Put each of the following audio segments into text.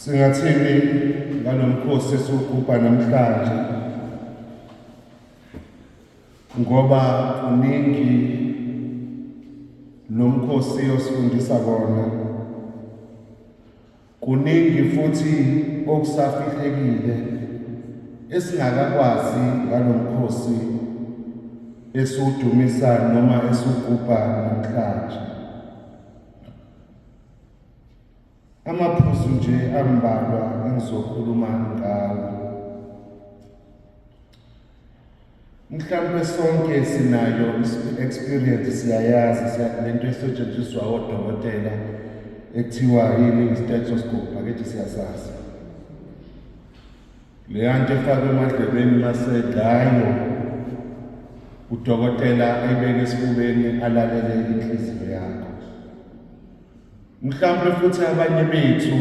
Singathini ngalomkhosi esiwugubha namhlanje? Ngoba kuningi lo mkhosi osifundisa kona. Kuningi futhi okusafihlekile esingakakwazi ngalo mkhosi esiwudumisa noma esiwugubha namhlanje. Amaphuzu nje ambalwa engizokhuluma ngawo. Mhlampe sonke sinayo experience, siyayazi lento esetshenziswa odokotela ekuthiwa yini, i-stethoscope, akethi siyasazi leya nto efakwe emadlebeni masegayo udokotela ayibeke esifubeni alalele inhliziyo yakho. Mhlawumbe futhi abanye bethu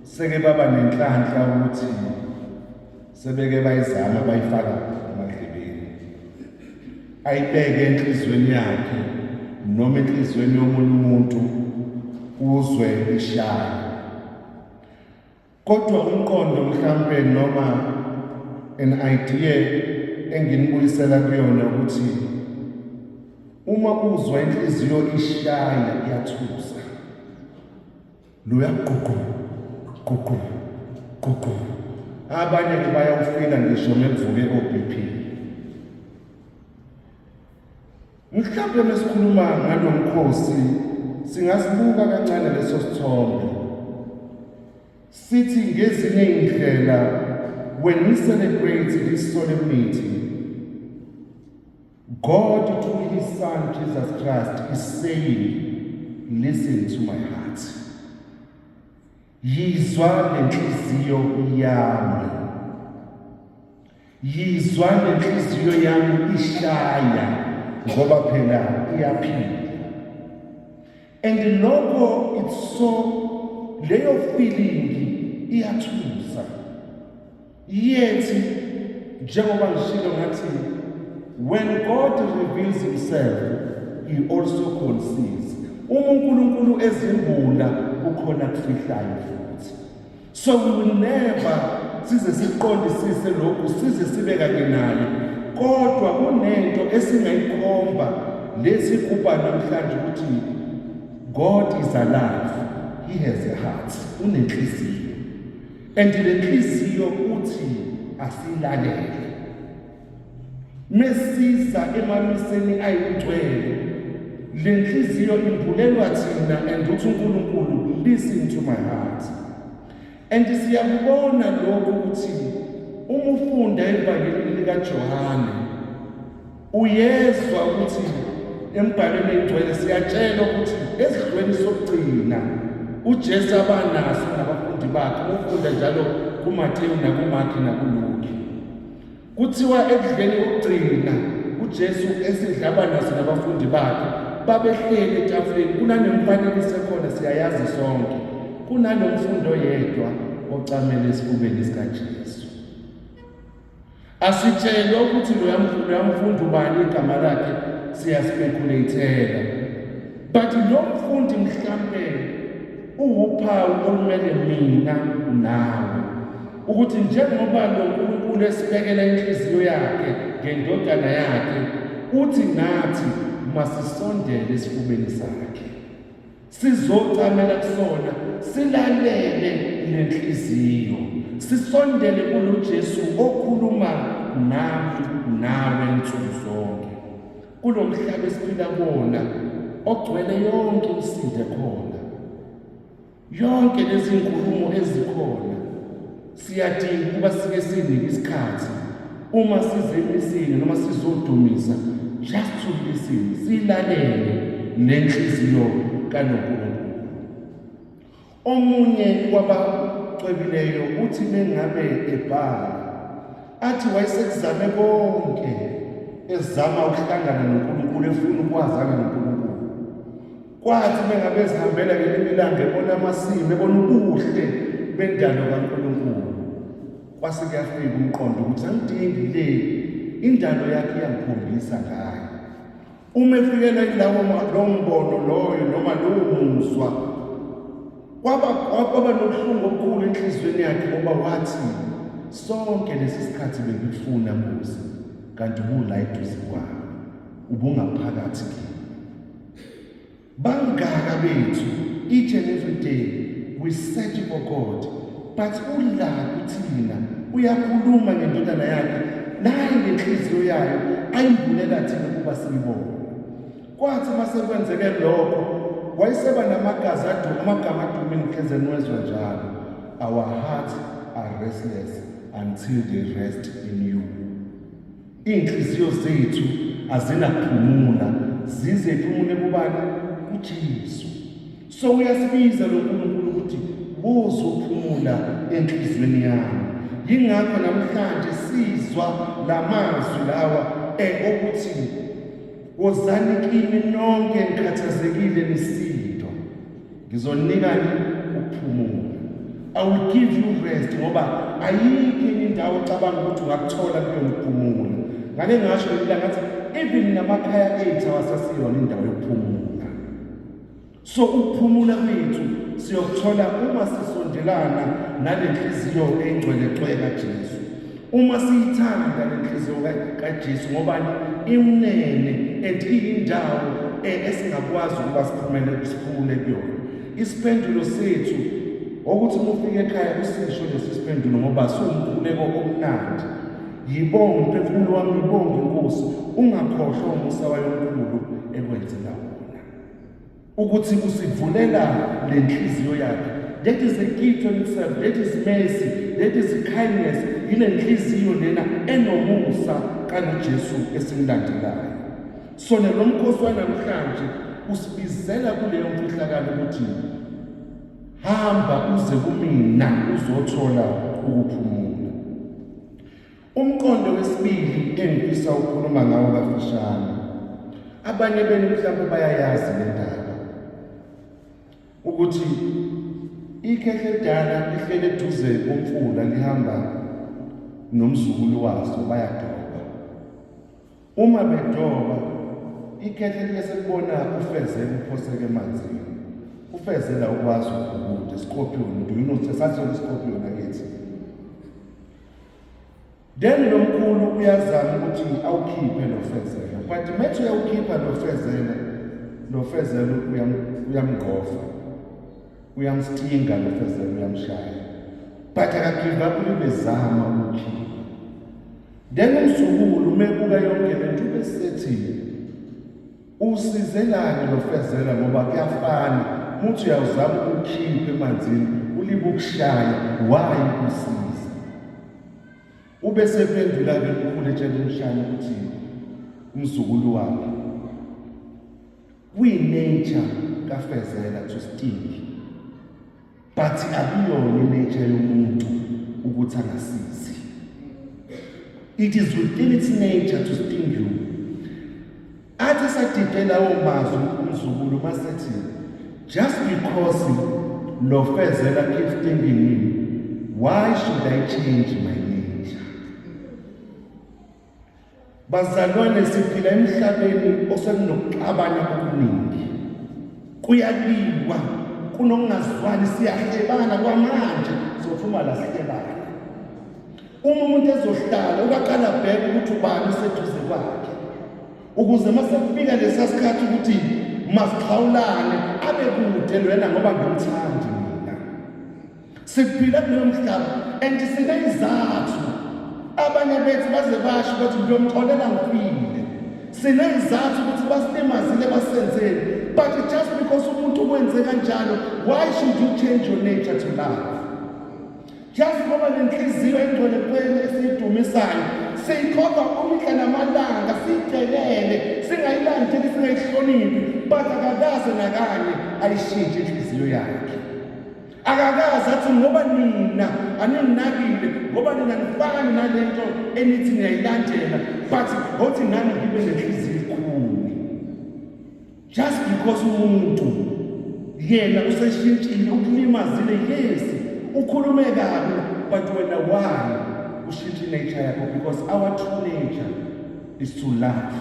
seke baba nenhlanhla ukuthi sebeke bayizama bayifaka emadlebeni, ayibeke enhliziyweni yakhe noma enhliziyweni yomunye umuntu, uzwe ishaya. Kodwa umqondo mhlampe noma an idea enginibuyisela kuyona ukuthi uma uzwa inhliziyo ishaya iyathusa, luyagququ gququ gququ. Abanye ke bayawufila ngisho mekuvuke o-BP. Mhlawumbe mesikhuluma ngalo mkhosi singasibuka kancane leso sithombe, sithi ngezinye iy'ndlela, when we celebrate this solemnity, God through his son Jesus Christ is saying, "Listen to my heart. Yizwa lenhliziyo yami, yizwa lenhliziyo yami ishaya, ngoba phela iyaphila." And lokho, it's so, leyo feeling iyathusa. Yethi njengoba ngishilo ngathi, when God reveals himself, he also conceals. Uma uNkulunkulu ezimbula, kukhona kufihlayo futhi. So we will never size siqondisise lokhu size sibe kanye naye, kodwa kunento esingayikhomba lesigubha namhlanje ukuthi God is alive, he has a heart, unenhliziyo, and le nhliziyo uthi asilalele mesiza emamiseni ayingcwele. Le nhliziyo imbulelwa thina, and uthi uNkulunkulu, "Listen to my heart." And siyakubona lokhu ukuthi uma ufunda evangelini likaJohane, uyezwa ukuthi embhalweni engcwele siyatshelwa ukuthi esidlweni sokugcina uJesu abanaso nabafundi bakhe, ufunda njalo kuMateyu nakuMark nakuLuke, kuthiwa ekudleni kokugcina uJesu esidla abanaso nabafundi bakhe, babehleli etafuleni, kunanemfanekiso ekhona, siyayazi sonke, kunalomfundi oyedwa ocamele esifubeni sikaJesu. Asitshelwe ukuthi loya mfundi ubani igama lakhe, siyaspeculate, but lo mfundi mhlambe uwuphawu olumele mina nawe, ukuthi njengoba lo nkulunkulu esibekela inhliziyo yakhe ngendodana yakhe, uthi nathi masisondele esifubeni sakhe, sizocamela kusona, silalele lenhliziyo, sisondele kulo Jesu okhuluma nami nawe nsuku zonke kulo mhlaba esiphila kuwona, ogcwele yonke imisindo khona, yonke lezi nkulumo ezikhona. Siyadinga ukuba sike sinike isikhathi uma size emisini noma sizodumisa, just to listen, silalele nenhliziyo kaNkulunkulu. Omunye kwabacwebileyo uthi mengabe ebhala, athi wayesekuzame konke, ezama ukuhlangana noNkulunkulu, efuna ukwazana noNkulunkulu. Kwathi mengabe ezihambela ngelinye ilanga, ebona amasimu, ebona ubuhle bendalo kaNkulunkulu, kwase kuyafika umqondo ukuthi angidingi le indalo yakhe, iyangikhombisa ngayo. Uma efikela yilawo lowo mbono loyo noma lowo muzwa. Kwaba kwaba nobuhlungu obukhulu enhliziyweni yakhe ngoba wathi sonke lesi sikhathi bengikufuna Nkosi kanti ubula eduze kwami ubungaphakathi kimi. Bangaka bethu each and every day we search for God but ula kuthina uyakhuluma ngendodana yakhe naye ngenhliziyo yayo ayimbulela thina ukuba siyibone. Kwathi uma sekwenzeke lokho wayeseba namagazi aduma amagama adumile ngihleze niwezwa njalo. Our hearts are restless until they rest in you. Iy'nhliziyo zethu azinakuphumula zize iphumule kubani? KuJesu. So uyasibiza lo Nkulunkulu ukuthi wozophumula enhliziyweni yami. Yingakho namhlanje sizwa lamazwi lawa okuthi wozani kimi nonke nikhathazekile nisindwa, ngizonikani ukuphumula. I will give you rest ngoba ayikho enye indawo ocabanga ukuthi ungakuthola kuyona ukuphumula. Ngake ngasho ngelinye ngathi even namakhaya ethu awasasiyona indawo yokuphumula. So ukuphumula kwethu siyokuthola uma sisondelana nale nhliziyo engcwele cwe kaJesu. Uma siyithanda le nhliziyo kaJesu ngoba imnene and iyindawo esingakwazi ukuba siphumele siphumule kuyona. Isiphendulo sethu ukuthi uma ufika ekhaya usisho lesi siphendulo ngoba siwumkhuleko omnandi. Yibonge umphefumulo wami, yibonge iNkosi, ungakhohlwa umusa wayo omkhulu ekwenzela wona. Ukuthi usivulela le nhliziyo yakhe. That is a gift on itself, that is mercy, that is kindness. Yile nhliziyo lena enomusa kanoJesu esimlandelayo. Sona lo mkhosi wanamhlanje usibizela kuleyo mfihlakalo ukuthi hamba uze kumina uzothola ukuphumula. Umqondo wesibili engifisa ukukhuluma ngawo kafishane. Abanye benu mhlawumbe bayayazi le ndaba ukuthi ikhehla elidala lihlele eduze komfula lihamba nomzukulu waso bayadoba. Uma bedoba ikhehla liye sekubona ufezela uphoseke emanzini. Ufezela ukwazi ukubhukuda iscorpion, do you know sasona iscorpion akithi? Then lo mkhulu uyazama ukuthi awukhiphe lo fezela but methi uyawukhipha lo fezela lo fezela uyamngqofa uyamstinga lo fezela uyamshaya but akagive up ubezama ukukhipha. Then umzukulu umebuka yonke lento ubesethi usizelani lo fezela ngoba kuyafana muthi uyawuzama ukukhipha emanzini ulibe ukushaya why usiza. Ube sephendula-ke umkhulu etshela umshana ukuthi umzukulu wakhe kwi-nature kafezela to sting but akuyona i-nature yomuntu ukuthi angasizi. It is within its nature to sting you. Athi sadide lawo mazwi umzukulu masethi just because lo fezela keeps stinging me, why should I change my nature? Bazalwane siphila emhlabeni osekunokuxabana okuningi. Kuyaliwa, kunokungazwani, siyahlebana kwamanje, sophuma la sihlebana. Uma umuntu ezohlala ukaqala abheke ukuthi ubani useduze kwakhe ukuze uma sekufika lesa sikhathi ukuthi masixhawulane abe kude lwena ngoba ngimthandi mina. Siphila kuleyo mhlaba and sineyizathu abanye bethu baze basho bathi ngiyomxolela ngifile. Sineyizathu ukuthi basilimazile basenzeni but just because umuntu ukwenze kanjalo why should you change your nature to love? Just ngoba nenhliziyo engcwele kuphela esiyidumisayo siyikhomba umihla namalanga siyidelele singayilandeli singayihloniphi but akakaze nakanye ayishintshe inhliziyo yakhe. Akakaze athi ngoba nina aninginakile ngoba nina nifani nalento enithi niyayilandela but ngothi nami ngibe nenhliziyo ekhulu. Just because umuntu yena useshintshile ukulimazile yes ukhulume kabi but wena why ushintshe nature yakho because our true nature is to love.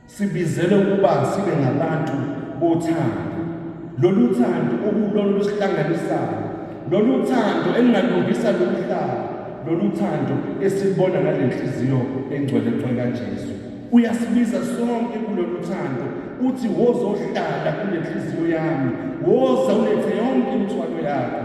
Sibizelwe ukuba sibe ngabantu bothando. Lolu thando okulona olusihlanganisayo, lolu thando elingalungisa lomhlaba, lolu thando esilibona ngale nhliziyo engcwele kaJesu. Uyasibiza sonke kulolu thando, uthi wozohlala kule nhliziyo yami, woza ulethe yonke imithwalo yakho,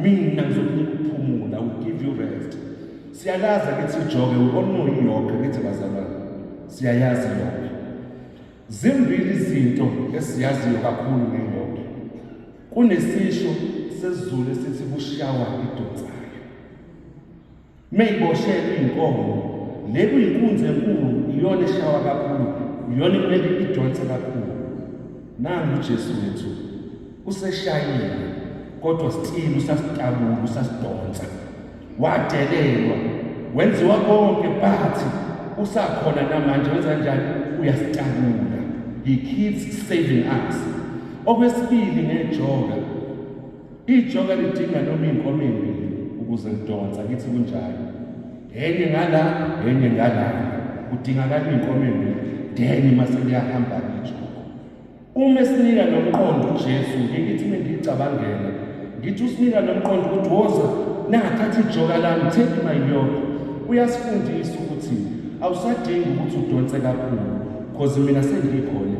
mina ngizokunika ukuphumula, I will give you rest. Siyalazi akithi ijoke, we all know iyoke kithi bazalwane, siyayazi iyoke. Zimbili izinto esiyaziyo kakhulu ngeyoke. Kunesisho sesiZulu esithi kushawa idonsayo. Meyiboshelwe inkomo, le kuyinkunzi enkulu iyona eshawa kakhulu, iyona kumele idonse kakhulu. Nangu uJesu wethu useshayile, kodwa still usasitabula, usasidonsa. Wadelelwa, wenziwa konke, but usakhona namanje. Wenza njani? Uyasitabula. He keeps saving us. Okwesibili ngejoka, ijoka lidinga noma iy'nkomo ey'mbili ukuze lidonsa. Kithi kunjalo, enye ngala, enye ngala, kudingakala iy'nkomo ey'mbili, then mase liyahamba-ke ijoko. Uma esinika lo mqondo uJesu, ngithi mina ngicabangela, ngithi usinika lo mqondo ukuthi woza nathatha ijoka lami, take my yoke. Uyasifundisa ukuthi awusadingi ukuthi udonse kakhulu, because mina sengikhona.